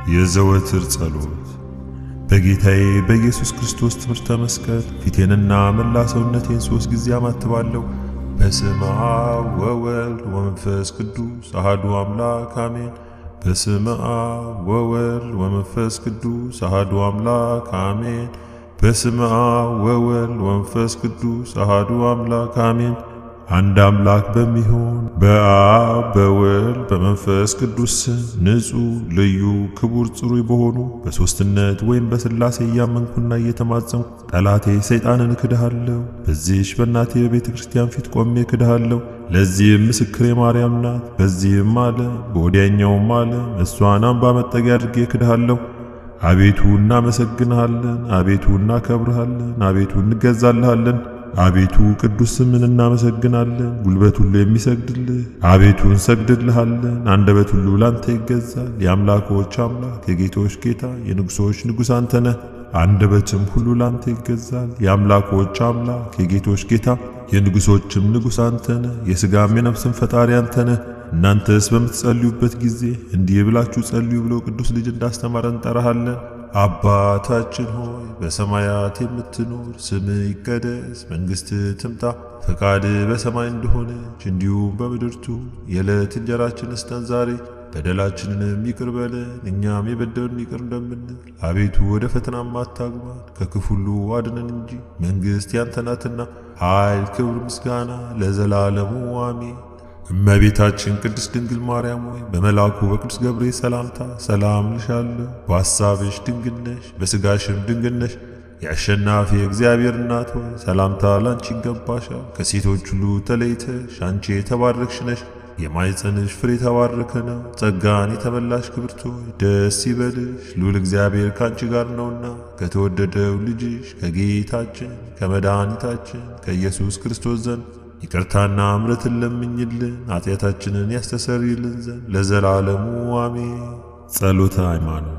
የዘወትር ጸሎት። በጌታዬ በኢየሱስ ክርስቶስ ትምህርተ መስቀል ፊቴንና መላ ሰውነቴን 3 ጊዜ አማትባለሁ። በስመ አብ ወወልድ ወመንፈስ ቅዱስ አሐዱ አምላክ አሜን። በስመ አብ ወወልድ ወመንፈስ ቅዱስ አሐዱ አምላክ አሜን። በስመ አብ ወወልድ ወመንፈስ ቅዱስ አሐዱ አምላክ አሜን። አንድ አምላክ በሚሆን በአብ በወልድ በመንፈስ ቅዱስ ንጹሕ ልዩ ክቡር ጽሩይ በሆኑ በሦስትነት ወይም በሥላሴ እያመንኩና እየተማጸንኩ ጠላቴ ሰይጣንን እክድሃለሁ። በዚህች በእናቴ በቤተ ክርስቲያን ፊት ቆሜ እክድሃለሁ። ለዚህም ምስክሬ ማርያም ናት። በዚህም ዓለም በወዲያኛውም ዓለም እሷን አምባ መጠጊያ አድርጌ እክድሃለሁ። አቤቱ እናመሰግንሃለን፣ አቤቱ እናከብርሃለን፣ አቤቱ እንገዛልሃለን። አቤቱ ቅዱስ ስምን እናመሰግናለን። ጉልበት ሁሉ የሚሰግድልህ አቤቱ እንሰግድልሃለን። አንደበት ሁሉ ላንተ ይገዛል። የአምላኮች አምላክ የጌቶች ጌታ የንጉሶች ንጉሥ አንተ ነህ። አንደበትም ሁሉ ላንተ ይገዛል። የአምላኮች አምላክ የጌቶች ጌታ የንጉሶችም ንጉሥ አንተ ነህ። የሥጋም የነፍስም ፈጣሪ አንተ ነህ። እናንተስ በምትጸልዩበት ጊዜ እንዲህ ብላችሁ ጸልዩ ብሎ ቅዱስ ልጅ እንዳስተማረን እንጠራሃለን። አባታችን ሆይ በሰማያት የምትኖር፣ ስምህ ይቀደስ፣ መንግሥትህ ትምጣ፣ ፈቃድህ በሰማይ እንደሆነች እንዲሁም በምድር ትሁን። የዕለት እንጀራችንን ስጠን ዛሬ፣ በደላችንንም ይቅር በለን እኛም የበደሉንን ይቅር እንደምንል። አቤቱ ወደ ፈተናም አታግባን፣ ከክፉ ሁሉ አድነን እንጂ መንግሥት ያንተ ናትና፣ ኃይል፣ ክብር፣ ምስጋና ለዘላለሙ አሜን። እመቤታችን ቅድስት ድንግል ማርያም ሆይ በመልአኩ በቅዱስ ገብርኤል ሰላምታ ሰላም እልሻለሁ። በሐሳብሽ ድንግል ነሽ፣ በሥጋሽም ድንግል ነሽ። የአሸናፊ እግዚአብሔር እናት ሆይ ሰላምታ ላንቺ ይገባሻል። ከሴቶች ሁሉ ተለይተሽ አንቺ የተባረክሽ ነሽ፣ የማኅፀንሽ ፍሬ የተባረከ ነው። ጸጋን የተመላሽ ክብርት ሆይ ደስ ይበልሽ፣ ልዑል እግዚአብሔር ካንቺ ጋር ነውና ከተወደደው ልጅሽ ከጌታችን ከመድኃኒታችን ከኢየሱስ ክርስቶስ ዘንድ ይቅርታና ምሕረትን ለምኝልን ኃጢአታችንን ያስተሰርይልን ዘንድ ለዘላለሙ አሜን። ጸሎተ ሃይማኖት።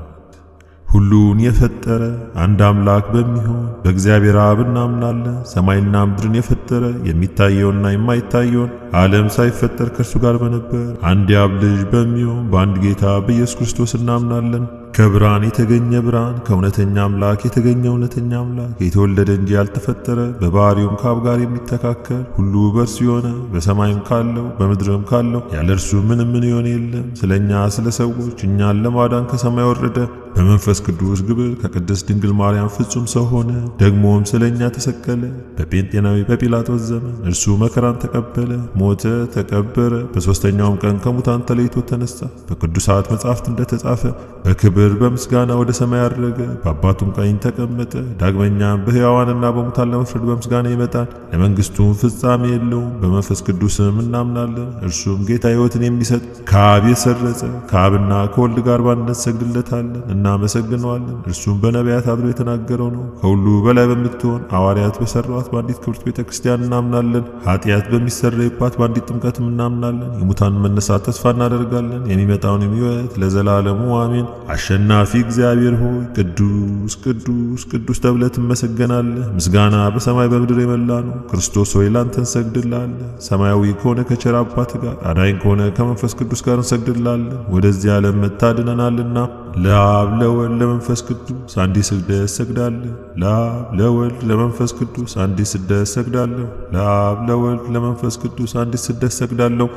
ሁሉን የፈጠረ አንድ አምላክ በሚሆን በእግዚአብሔር አብ እናምናለን። ሰማይና ምድርን የፈጠረ የሚታየውና የማይታየውን ዓለም ሳይፈጠር ከእርሱ ጋር በነበር አንድ የአብ ልጅ በሚሆን በአንድ ጌታ በኢየሱስ ክርስቶስ እናምናለን። ከብርሃን የተገኘ ብርሃን፣ ከእውነተኛ አምላክ የተገኘ እውነተኛ አምላክ፣ የተወለደ እንጂ ያልተፈጠረ፣ በባሕርዩም ከአብ ጋር የሚተካከል፣ ሁሉ በእርሱ የሆነ፣ በሰማይም ካለው በምድርም ካለው ያለ እርሱ ምንም ምን የሆነ የለም። ስለኛ ስለ ሰዎች እኛን ለማዳን ከሰማይ ወረደ። በመንፈስ ቅዱስ ግብር ከቅድስት ድንግል ማርያም ፍጹም ሰው ሆነ። ደግሞም ስለኛ ተሰቀለ። በጴንጤናዊ በጲላጦስ ዘመን እርሱ መከራን ተቀበለ፣ ሞተ፣ ተቀበረ። በሦስተኛውም ቀን ከሙታን ተለይቶ ተነሳ። በቅዱሳት መጻሕፍት እንደተጻፈ በክብር በምስጋና ወደ ሰማይ አረገ፣ በአባቱም ቀኝ ተቀመጠ። ዳግመኛም በሕያዋንና በሙታን ለመፍረድ በምስጋና ይመጣል። ለመንግሥቱም ፍጻሜ የለውም። በመንፈስ ቅዱስም እናምናለን። እርሱም ጌታ ሕይወትን የሚሰጥ ከአብ የሰረጸ ከአብና ከወልድ ጋር በአንድነት እንሰግድለታለን፣ እናመሰግነዋለን። እርሱም በነቢያት አድሮ የተናገረው ነው። ከሁሉ በላይ በምትሆን ሐዋርያት በሠሯት በአንዲት ክብርት ቤተ ክርስቲያን እናምናለን። ኃጢአት በሚሰረይባት በአንዲት ጥምቀትም እናምናለን። የሙታን መነሳት ተስፋ እናደርጋለን። የሚመጣውን ሕይወት ለዘላለሙ አሜን። አሸናፊ እግዚአብሔር ሆይ ቅዱስ ቅዱስ ቅዱስ ተብለህ ትመሰገናለህ። ምስጋና በሰማይ በምድር የመላ ነው። ክርስቶስ ሆይ ላንተ እንሰግድልሃለን። ሰማያዊ ከሆነ ከቸር አባት ጋር አዳኝ ከሆነ ከመንፈስ ቅዱስ ጋር እንሰግድልሃለን። ወደዚህ ዓለም መታድነናልና። ለአብ ለወልድ ለመንፈስ ቅዱስ አንዲት ስግደት እሰግዳለሁ። ለአብ ለወልድ ለመንፈስ ቅዱስ አንዲት ስግደት እሰግዳለሁ። ለአብ ለወልድ ለመንፈስ ቅዱስ አንዲት ስግደት እሰግዳለሁ።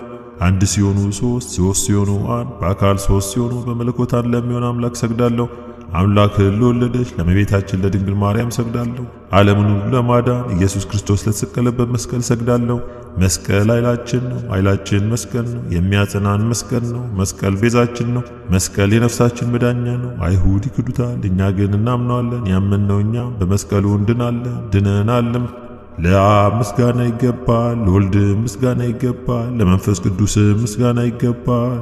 አንድ ሲሆኑ ሶስት፣ ሶስት ሲሆኑ አንድ፣ በአካል ሶስት ሲሆኑ በመለኮት አንድ ለሚሆን አምላክ ሰግዳለሁ። አምላክ ለወለደች ለእመቤታችን ለድንግል ማርያም ሰግዳለሁ። ዓለምን ሁሉ ለማዳን ኢየሱስ ክርስቶስ ለተሰቀለበት መስቀል ሰግዳለሁ። መስቀል ኃይላችን ነው። ኃይላችን መስቀል ነው። የሚያጸናን መስቀል ነው። መስቀል ቤዛችን ነው። መስቀል የነፍሳችን መዳኛ ነው። አይሁድ ይክዱታል፣ እኛ ግን እናምነዋለን። ያመንነው እኛ በመስቀሉ እንድናለን፣ ድነናልም። ለአብ ምስጋና ይገባል፣ ለወልድ ምስጋና ይገባል፣ ለመንፈስ ቅዱስ ምስጋና ይገባል።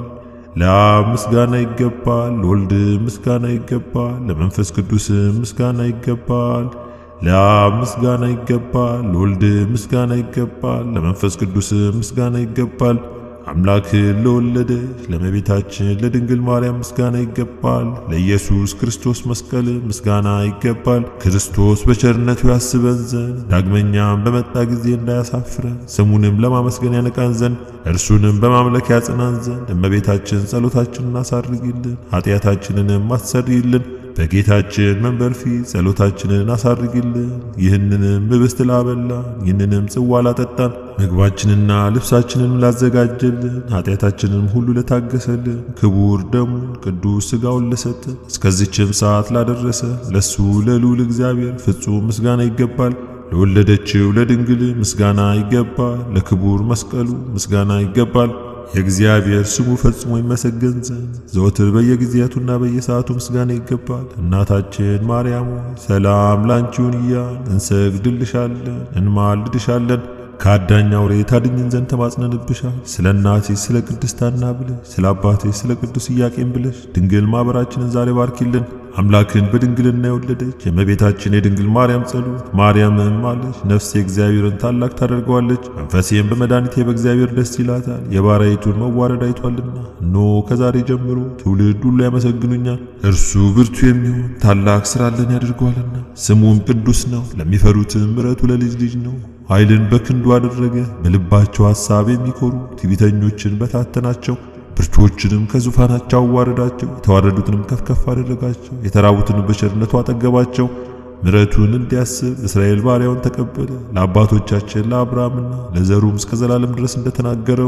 ለአብ ምስጋና ይገባል፣ ለወልድ ምስጋና ይገባል፣ ለመንፈስ ቅዱስ ምስጋና ይገባል። ለአብ ምስጋና ይገባል፣ ለወልድ ምስጋና ይገባል፣ ለመንፈስ ቅዱስ ምስጋና ይገባል። አምላክን ለወለደች ለእመቤታችን ለድንግል ማርያም ምስጋና ይገባል። ለኢየሱስ ክርስቶስ መስቀል ምስጋና ይገባል። ክርስቶስ በቸርነቱ ያስበን ዘንድ ዳግመኛም በመጣ ጊዜ እንዳያሳፍረን ስሙንም ለማመስገን ያነቃን ዘንድ እርሱንም በማምለክ ያጽናን ዘንድ እመቤታችን ጸሎታችንን አሳርጊልን፣ ኃጢአታችንንም አስተሰርይልን። በጌታችን መንበር ፊት ጸሎታችንን አሳርጊልን። ይህንንም ህብስት ላበላን፣ ይህንንም ጽዋ ላጠጣን፣ ምግባችንና ልብሳችንን ላዘጋጀልን፣ ኃጢአታችንንም ሁሉ ለታገሰልን፣ ክቡር ደሙን ቅዱስ ሥጋውን ለሰጠን፣ እስከዚችም ሰዓት ላደረሰ ለሱ ለልዑል እግዚአብሔር ፍጹም ምስጋና ይገባል። ለወለደችው ለድንግል ምስጋና ይገባል። ለክቡር መስቀሉ ምስጋና ይገባል። የእግዚአብሔር ስሙ ፈጽሞ ይመሰገን ዘንድ ዘወትር በየጊዜያቱና በየሰዓቱ ምስጋና ይገባል። እናታችን ማርያም ሆይ ሰላም ላንቺ ይሁን እያልን እንሰግድልሻለን፣ እንማልድሻለን። ከአዳኝ አውሬ ታድኝን ዘንድ ተማጽነንብሻል። ስለ እናትሽ ስለ ቅድስት ሐና ብለሽ ስለ አባትሽ ስለ ቅዱስ ኢያቄም ብለሽ ድንግል ማኅበራችንን ዛሬ ባርኪልን። አምላክን በድንግልና የወለደች የእመቤታችን የድንግል ማርያም ጸሎት፣ ማርያምም አለች፣ ነፍሴ እግዚአብሔርን ታላቅ ታደርገዋለች፣ መንፈሴም በመድኃኒቴ በእግዚአብሔር ደስ ይላታል፣ የባሪያይቱን መዋረድ አይቷልና። እነሆ ከዛሬ ጀምሮ ትውልድ ሁሉ ያመሰግኑኛል። እርሱ ብርቱ የሚሆን ታላቅ ሥራልን ያደርገዋልና፣ ስሙም ቅዱስ ነው። ለሚፈሩትም ምሕረቱ ለልጅ ልጅ ነው። ኃይልን በክንዱ አደረገ። በልባቸው ሐሳብ የሚኮሩ ትዕቢተኞችን በታተናቸው። ብርቱዎችንም ከዙፋናቸው አዋረዳቸው። የተዋረዱትንም ከፍ ከፍ አደረጋቸው። የተራቡትንም በቸርነቱ አጠገባቸው። ምሕረቱን እንዲያስብ እስራኤል ባሪያውን ተቀበለ። ለአባቶቻችን ለአብርሃምና ለዘሩም እስከ ዘላለም ድረስ እንደተናገረው።